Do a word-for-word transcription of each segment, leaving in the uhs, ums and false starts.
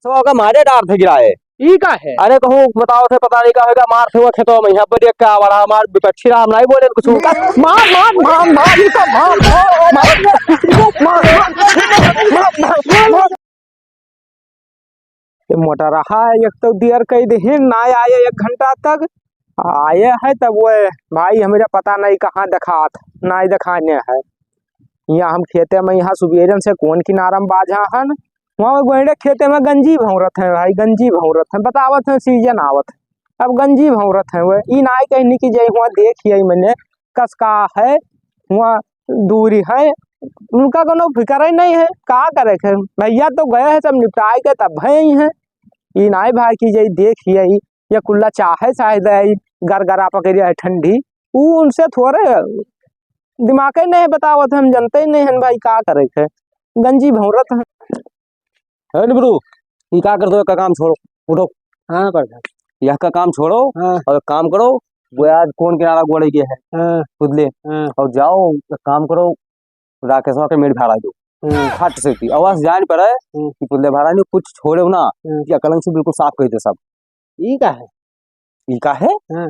तो ओका मारे डार थे गिराए। ई का है? अरे कहूँ बताओ थे, पता नहीं का होगा, मार थे वो खेतवा में, यहाँ पर देख के आवा रहा, मार विपक्षी राम नहीं बोले कुछ। मार, मार, मार, मार, ई का मार, मार, मार। ये मोटरहा एक तो देर कई देहिन, ना आए एक घंटा तक। आए है तब वो भाई हमरे पता नहीं कहाँ देखात, ना ही देखाने है। यहाँ हम खेते में, यहाँ सुबेरन से कौन किनारा में बाझा हन, वहाँ वो गोइड़े खेते में गंजी भौंरत हैं भाई, गंजी भौंरत हैं, बतावत हैं सीजन आवत है, अब गंजी भौंरत हैं। वो ई ना कहीं कि जाई हुआ देख आई मैंने कस का है, हुआ दूरी है, उनका कोनो फिकर ही नहीं है, का करे थे? भैया तो गए हैं सब निपटाए के, तब भय ही है। ई नाई भाई की जाई देख ही आई, या कुल्ला चाहे चाहे दे आई, गरगरा पकड़िया है ठंडी, ऊ उनसे थोड़े दिमाग ही नहीं बतावत है, हम जनते ही नहीं है भाई, का करे थे? गंजी भौंरत है। है निबरू, ई का कर दो, का काम छोड़ो, उठो। हाँ, प्रधान। यह का काम छोड़ो हाँ। और काम करो, वो आज कौन किनारा गोड़े के है, हाँ। खुद ले। हाँ। और जाओ, एक काम करो, राकेशवा के मेड़ भाड़ा दो। हाँ। फट से थी, आवाज जान पड़े हाँ। कि पुतले भाड़ा नहीं, कुछ छोड़े ना, हाँ। कि अकलंग से बिल्कुल साफ कह दे सब। ई का है? ई का है? हाँ।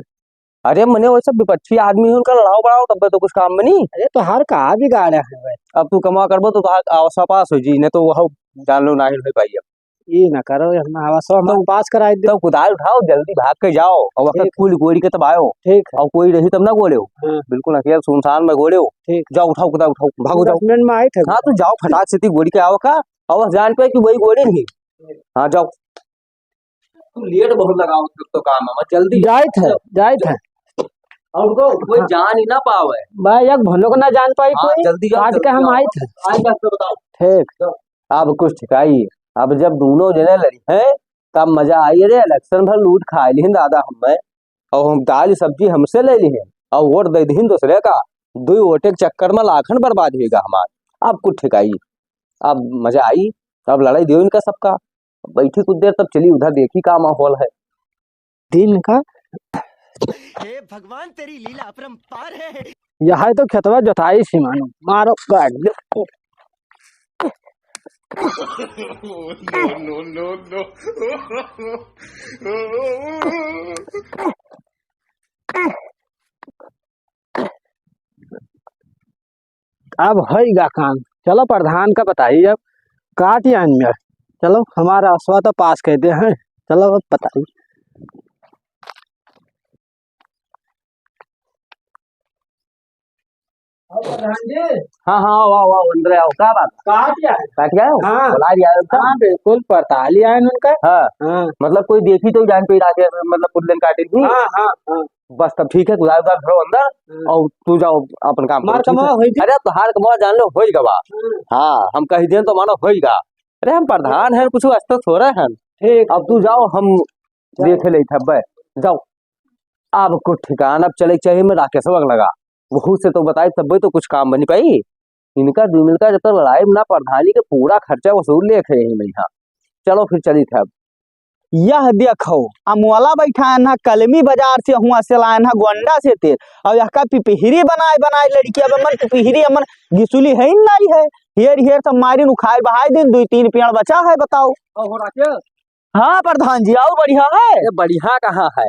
अरे मने वो सब विपक्षी आदमी है, उनका लड़ाओ बढ़ाओ, तब तो कुछ काम बनी। अरे तो हर का बिगाड़ा है भाई। अब तू कमा करबो तो तोहार आवास पास हो जी, नहीं तो वह जान लो ना ही हो पाई अब। ई ना करो, हम आवास हम तो पास कराए दे। तो कुदाल उठाओ, जल्दी भाग के जाओ, और वक्त ठीक है। कूल गोड़ी के तब आयो। ठीक है। और कोई रही तब ना गोड़े हो। हाँ। बिल्कुल अकेले सुनसान में गोड़े हो। ठीक। जाओ उठाओ कुदाल उठाओ, भागो जाओ। दस मिनट में आए थे। हाँ, तू जाओ फटाक से ती गोड़ी के आओ का, और बस जान पे कि वही गोड़ी नहीं। हाँ, जाओ। तू लेट बहुत लगाओ, तब तो काम है, मत जल्दी। जाइत है, जाइत है। और तो कोई हाँ। जान ही ना पावे। भाई, एक भनोक ना जान पाई हाँ, कोई, जल्दी जाओ, काट जल्दी के हम जाओ। आइत है। आए बस तो बताओ। ठीक। जाओ। अब कुछ ठिकाई, अब जब दोनों जने लड़ी हैं, तब मजा आई। अरे, election भर लूट खाए लिहिन दादा हमें, और हम दाल सब्जी हमसे ले लिहिन, और वोट दे दिहिन दूसरे का। दुई वोटे के चक्कर में लाखन बर्बाद होएगा हमार। अब कुछ ठिकाई, अब मजा आई, अब लड़ाई दियो इनका सबका। बैठी कुछ देर, तब चली उधर, देखी का माहौल है। दिन का हे भगवान, तेरी लीला अपरंपार है। यह है तो खेतवा जोताई सी मानो, मारो गाड़ी। No, no, no, no। अब होइगा काम। चलो प्रधान का बताई, अब काट आइन में। चलो हमारा असवा तो पास कर दे हैं। चलो अब बताई। हाँ, प्रधान जी। हाँ, हाँ, आओ, आओ, आओ, अंदर आओ। का बात? काट आए? काट आए हो? हाँ। बुला लिया है उसका? हाँ, बिल्कुल, पड़ताल ही आए उनका। हाँ। हाँ। मतलब कोई देखी तो जान पे आके, मतलब, पुतले काटे नहीं? हाँ, हाँ, हाँ। बस तब ठीक है, गुलाब जामुन धरो अंदर हाँ। और तू जाओ अपन काम मार करो, ठीक है? कमाओ, होई जी। अरे, तोहार कमाओ, जान लो, होई गवा। हाँ। हाँ, हम कह दिए तो मानो होई गा। अरे, हम प्रधान हैं, कुछ वास्ते थोड़ा हैं। ठीक। अब तू जाओ, हम चल। देख ले, थब्बे, जाओ। अब कुछ ठिकाना, अब चले के चाहिए, मैं राकेशवा के लगा। वहू से तो बताई, तब्बे तो कुछ काम बनी पाई। इनका दुई मिलका जब तक लड़ाई ना, प्रधानी के पूरा खर्चा वसूल ले थे यही महीना। चलो फिर चली थे अब। यह देखो, अमोला बैठा है ना, कलमी बाजार से हुआ से लाए ना, गोंडा से तेल, और यहका पिपहिरी बनाए, बनाए लड़की, अब मन पिपहिरी, अमन गिसुली है ही नहीं है, हेर, हेर सब मारिन उखाड़ बहाए दिन, दुई तीन पेड़ बचा है, बताओ। और हो रहा क्या? हाँ प्रधान जी, और बढ़िया है। ये बढ़िया कहाँ है?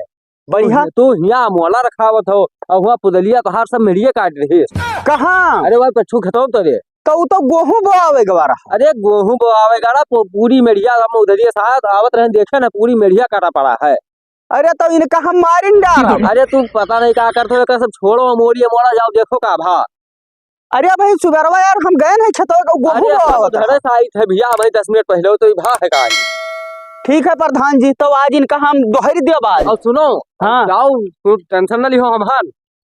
बढ़िया। तू, तू हियाँ मोला रखावत हो, और हुआ पुदलिया तोहार सब मेड़िया काट रही। कहाँ? अरे वह पच्छू खेतों तरे। तो उ तो गोहूँ बोआवे गवा रहा। अरे गोहूँ बोआवे गवा रहा, पू-, पूरी मेड़िया हम उधरिए साथ आवत रहे, देखे ना पूरी मेड़िया काटा पड़ा है। अरे तो इनका हम मारिन डारा। अरे तू पता नहीं का करत हो, एकर सब छोड़ो, मोड़िए मोड़ा जाओ, देखो का भा। अरे भाई सुबेरवा यार हम गए नहीं खेतवा का गोहूँ अरे बोआवत हम रहा। घरे से आई थे भैया, अभी दस मिनट पहले तो ई भा है का। ठीक है प्रधान जी, तो आज इनका हम दोहरी देब आज। और सुनो, हाँ। जाओ, तू tension ना लिहो हमार।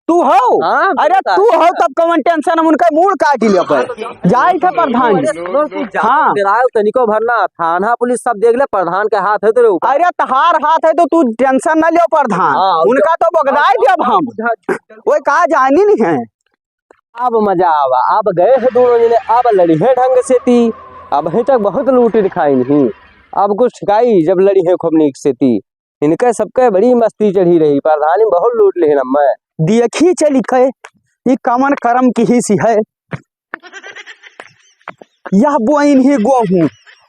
तू हो? हाँ, अरे बेटा। तू हो तब कौन tension, हम उनका मूड़ काट ले पे। हाँ, तो जाओ। जाई थे प्रधान जी। अरे सुनो, तू जाओ, हाँ। डराओ तनिको भर ना, थाना पुलिस सब देख ले, प्रधान के हाथ है तेरे ऊपर। अरे तहार हाथ है तो तू tension ना लियो प्रधान, हाँ, उनका तो बगदाई हाँ, देब हम। हाँ, ओए का जानी नहीं है। अब मजा आवा, अब गए हैं दोनों जने, अब लड़ी है ढंग से ती। अब ही तक बहुत लूटी दिखाई नहीं, अब कुछ ठिकाई जब लड़ी है खूब नीक से ती। इनके सबके बड़ी मस्ती चढ़ी रही, प्रधानी बहुत लूट लेहिन अम्मा। देखी चली के, ई कमन करम किही सी है। यह बोइन ही गोहूँ,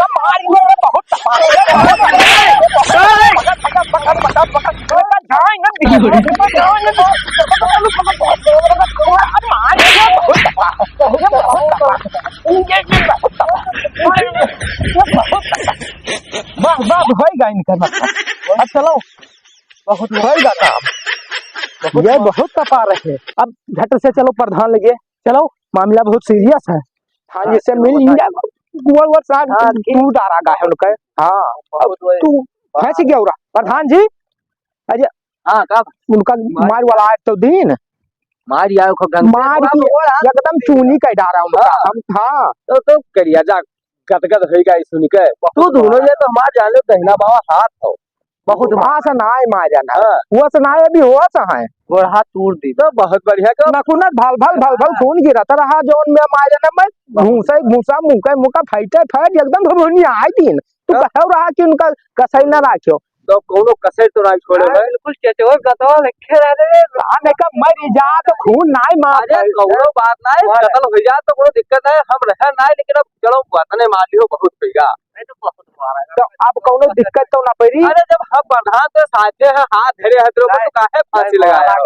मार, ये बहुत तपा। पकड़, पकड़, पकड़, पकड़, पकड़, पकड़, जाएंगे। बहुत तपा। ये बहुत तपा। ये, ये बहुत तपा। ये बहुत तपा। वाह, वाह, होई गा इनका मतलब। अब चलो। बहुत होई गा काम। बहुत ये बहुत तपा रहे। अब झट से चलो प्रधान लगे। चलो, मामला बहुत serious है। हाँ, हाँ, जिससे चलो, मिल बताइए। जाए, गोल गोल साग हाँ, ठीक। तू डारा गा है उनका। हाँ, बहुत अब वही। तू वाह। फंस गया उरा। प्रधान जी, अरे, हाँ, का? उनका मार मार वाला आज तो दिन। मार यार, खूब ढंग से मार पूरा की गोड़ हाथ एकदम चूनी कर डारा उनका। हाँ। हम, हाँ। तो, तो करिया जा, गदगद होई गा ई सुनी के। तू दोनों ये तो हमार जान लो दहिना बावा हाथ हो। बहुत मार। अस नाय मारन है। हाँ। वो अस नाय अभी होत है। गोड़ हाथ तूर दी। तो बहुत बढ़िया का। नकुनत भल भल भल भल खून गिरत रहा जौन में मारन है मैं। बहुत। घूसे घूसा मुके मुका फैटे फैट एकदम भभुनी आए दिन। तू हाँ। कहे रहा कि उनका कसई न राख्यो। तो कौनो कसई तो ना छोड़े हाँ, है। बिल्कुल चेचवा गतवा लिखे रहे रे। हम एक मर जा तो खून नाय मार अरे है। कौनो बात नाय, मार। कतल हो जा तो कौनो दिक्कत है, हम रहे नाय, लेकिन अब चलो वतने मार लियो बहुत होइगा। नहीं तो बहुत मारा। तो अब कौनो दिक्कत तो ना पड़ी। अरे जब हम प्रधान तो साथे हैं, हाथ धरे हैं, तेरे को तो काहे फांसी लगाया?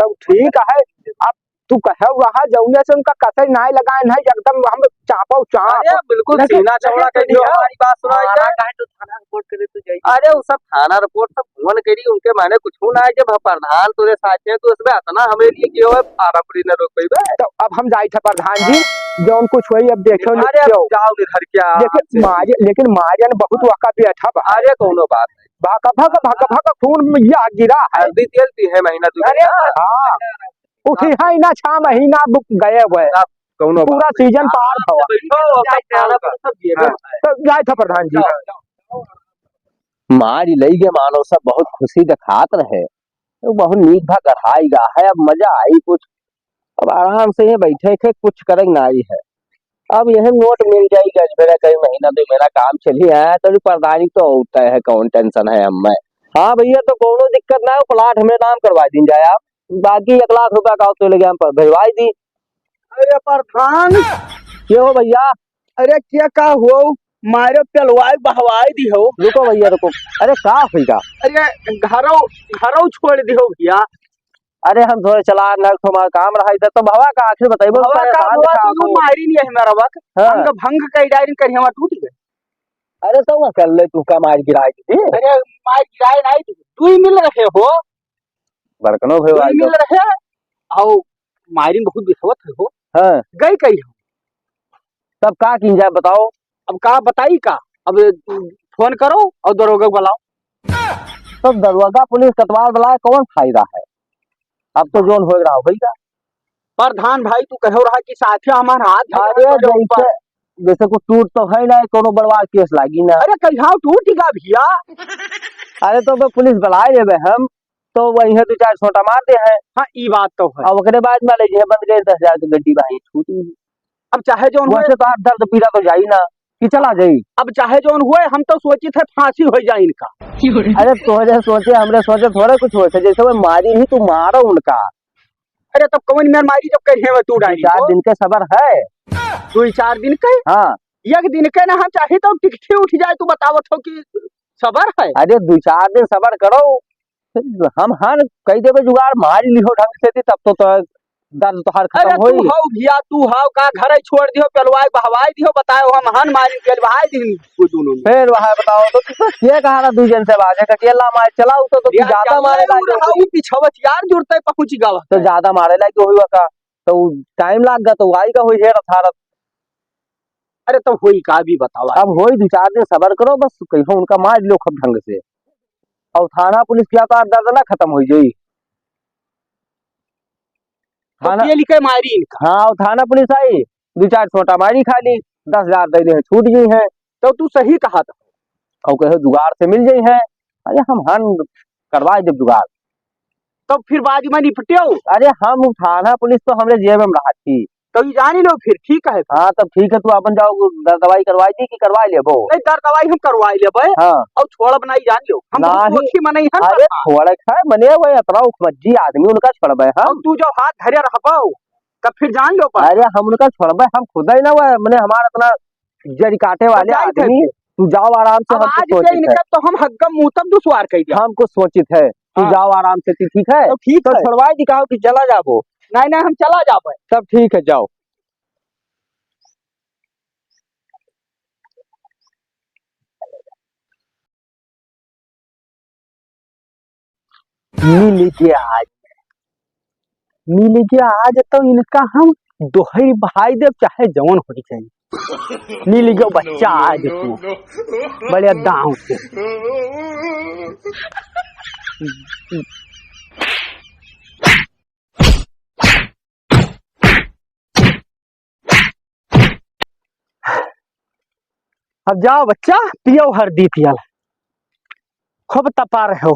तब ठीक है, अब तू कहे रहा जौने से उनका कसई नाय लगाए नहीं, एकदम हम चापो चाप। अरे बिल्कुल लेकिन सीना चौड़ा कर दियो, हमारी बात सुनाई मारा जाए। काहे तो थाना रिपोर्ट करे तो जाइए। अरे वो सब थाना रिपोर्ट सब फोन करी, उनके माने कुछ ना है, जब हम प्रधान तोरे साथे हैं तो इसमें इतना हमरे लिए कियो है, फार्म भरी ना रोक पाइबे। तो अब हम जाई थे प्रधान जी, जौन कुछ होई अब देखो अरे, अब जाओ इधर क्या? लेकिन मारे, लेकिन मारे ने बहुत वाका भी अच्छा बा। अरे, कौनो बात नहीं। भक, भक, भक, भक, खून में या गिरा है। हल्दी तेल पी है महीना दो अरे, महीना। हाँ। उठी है ना, छह महीना अब गए हुए। अब कौनो पूरा बात नहीं। सीजन पार भवा। बैठो, बैठो, बैठो। सब ये हाँ। बैठो। तो जाए था प्रधान जी। जाओ, जाओ। मारी लई गे मानो सब बहुत खुशी देखात रहे। तो बहुत नीक भा गढ़ाई गा है, अब मजा आई कुछ। अब आराम से ये बैठे थे, कुछ करे के नाई है। अब यह नोट मिल जाई, गज बेरा कई महीना, दो महीना काम चली आया, तो प्रधानी तो होता है, कौन टेंशन है हमें। हाँ भैया, तो कौनो दिक्कत ना हो, प्लाट हमें नाम करवा दीन जाए आप, बाकी एक लाख रुपया का तो लगे हम पर भेजवाई दी। अरे प्रधान, ये हो भैया। अरे क्या का हो, मारे पेलवाई बहवाई दी हो। रुको भैया, रुको। अरे का होइगा? अरे घरो, घरो छोड़ दी हो भैया। अरे हम थोड़े चला न, हमारा काम रहा इधर, तो भवा का आखिर बताइबो, भवा का परेशान हुआ, दिखा तू दो। मारी नहीं है हमारा वक्त। हाँ। भंग, भंग कई डायरी करी हमारा टूट गए। अरे तो वो कर ले, तू का मार गिराए दीदी। अरे मार गिराए नहीं, तू ही मिल रहे हो। बड़कनो भई दुई आज मिल रहे, आओ, मारिन बहुत बिसवत है हो। हाँ। गई कही हो। तब का कीन जाए बताओ? अब का बताई का? अब फोन करो और दरोगा को बुलाओ। तो दरोगा पुलिस कतवाल बुलाए कौन फायदा है? अब तो जोन हो रहा हो भैया। प्रधान भाई तू कहो रहा कि साथिया हमार हाथ धरे अरे हमारे जैसे, ऊपर। जैसे कुछ टूट तो है ना, कोनो बड़वार केस लागी ना। अरे कहीं टूट गा भैया। अरे तो बे पुलिस बुलाए लेबे हम, तो वही है दो चार छोटा मार दे है। हाँ, ई बात तो है। अब ओकरे बाद में ले जे बंद गए दस हजार के गड्डी भाई छूट गई। अब चाहे जौन हुए वैसे तो आप दर्द पीड़ा तो जाई ना कि चला जाई। अब चाहे जौन हुए, हम तो सोचित है फांसी हो जाए इनका। अरे तोहरे सोचे, हमरे सोचे थोड़े कुछ होए, जैसे वो मारी ही तू मारो उनका। अरे तब कौन मेर मारी जब कहे तू दो डाली चार तो? दिन के सबर है। दो चार दिन के? हाँ। एक दिन के ना हम चाही तो टिकठी उठ जाए, तू बतावत हो कि सबर है? अरे दो चार दिन सबर करो, हम हन कई देबे जुगाड़, मारी लिहो ढंग से दी, तब तो, तो दर्द तोहार अरे खतम तू होई। हौ भैया, तू हौ का घर ही छोड़ दियो, पेलवाई बहवाई दियो, बताओ हम हन मारी पेलवाई दिन वो दोनों में। फिर वहाँ बताओ तो तू तो के कहा रहा दू जन से बाजे का केला मार चलाओ तो, तो तू भैया, ज्यादा चल मारे रहे लागे हो, हो। ऊ पिछवत यार जुड़ते पहुँच गवा। तो ज्यादा मारे लागे होई का, तो टाइम लाग गा, तो आई का होई हेर थारत। अरे तो होई का भी बतावा। अब होई दो चार दिन सबर करो, बस कहियो उनका मार लो खूब ढंग से। और थाना पुलिस किया तो दर्द ना खतम हो जाई। तो थाना के लिखे मारी इनका? हाँ, और थाना पुलिस आई, दो चार छोटा मारी खाली, दस हजार दे दे, छूट गई है। तो तू सही कहा था। और कहे जुगाड़ से मिल जाई है। अरे हम हन करवाई देब जुगाड़। तब फिर बाद में निपटियो। अरे हम थाना पुलिस तो हमरे जेब में रहा थी। तो ई जानी लो फिर, ठीक है। हाँ, तब ठीक है, तू अपन जाओ, दर दवाई करवाई दी कि करवाई लेबो? नहीं, दर दवाई हम करवाई लेबे। हाँ। और छोड़ब नहीं, जान लो, हम बहुत नहीं। सोखी मनई हन। अरे, छोड़े खाए मने हुए, अतरा उखमज्जी आदमी, उनका छोड़बे हम। और तू जब हाथ धरे रहबो, तब फिर जान लो पर। अरे, हम उनका छोड़बे, हम खुद ही ना हुए, मने हमारा इतना जड़ी काटे वाले आदमी, तू जाओ आराम से, हम कुछ सोचित है। इनका तो हम हग्गम मुंह तक दुश्वार कह दिया। हम कुछ सोचित है, तू जाओ आराम से, तू ठीक है? तो ठीक तो है। छोड़वाई दी, कहो कि चला जाबो। नहीं, नहीं, हम चला जाबे। तब ठीक है, जाओ। मिल गया आज, मिल गया आज, तो इनका हम दोहरी बहाई देब, चाहे जवन हो जाए। मिल गया बच्चा आज तू, बड़े दांव से। अब जाओ बच्चा, पियो हरदी पियल, खूब तपा रहे हो।